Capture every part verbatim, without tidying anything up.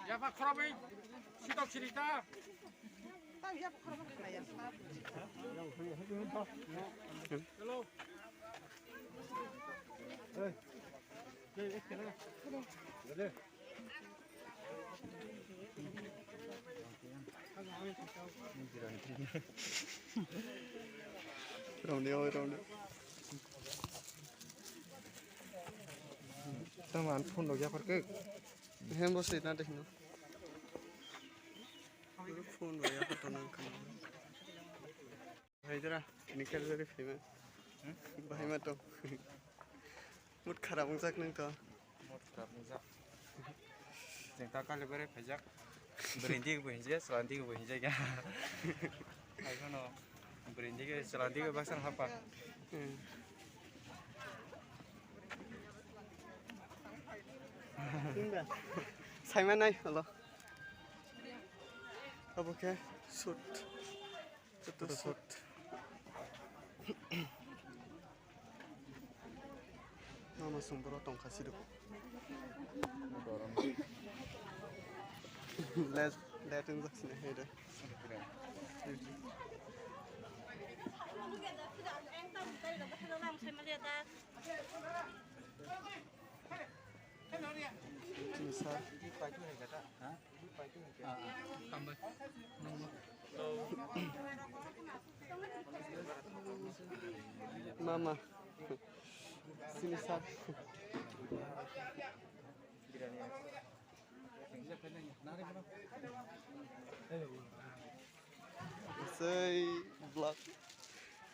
Yapha khoroknwi sitok sirita. Hello. Romney, oi, romney. Tamo ang phone rok yaphar khe. Hem bo swi na de hino. Phone rok yaphar to nang kha. Hai dara, ini kal bari phai ma. Hmm? Bahai ma tong. Mood kharap wngjak nang to. Mood kharap wngjak. Chwng ta kal bari phaijak. Bwrwi dik bo hinjak, chwla dik bo hinjak ya. Hai phano bwrwi dik chwla dik baksa hapa. Hmm. Saimanai, hello. Obo khe shoot. Photo shoot. Mama sung borok tongkha sidi. Let, let wng jak sini hai de. Sir. Mama. Sini sir. Sei vlog.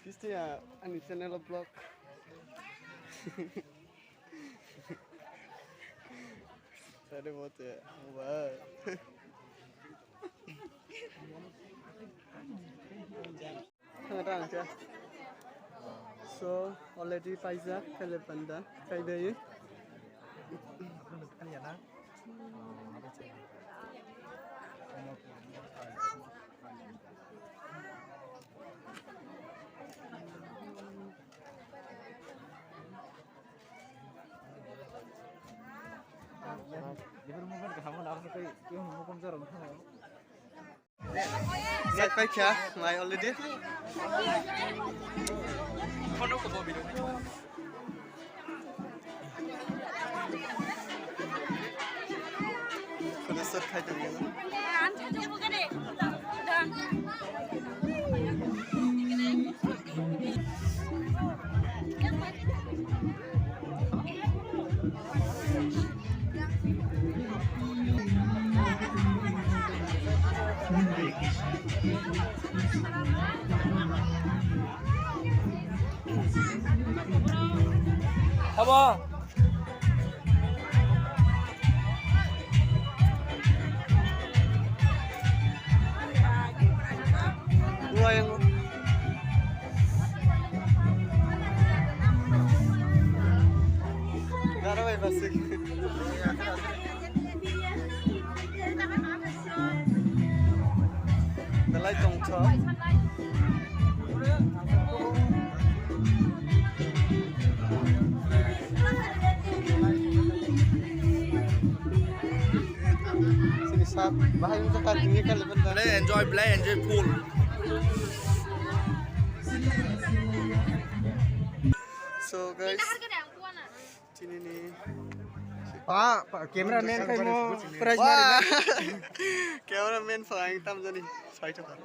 Kisti ya, ani channel vlog. Tadi mau cek, wah. Thang ta ang khe. So, already paijak, kale panda, kaibai. Sak paikha, nai already. Khode sir khai tongmani. Tamo. Wayang. Dara bai basik. Belai tongthok. Sini sap, bahai wngkha, kati ni kali benda. Belai enjoy, belai enjoy full. So guys, chini ni pa, pa, camera man khai mo prize mari na. Camera man phai tam jani sai thaka.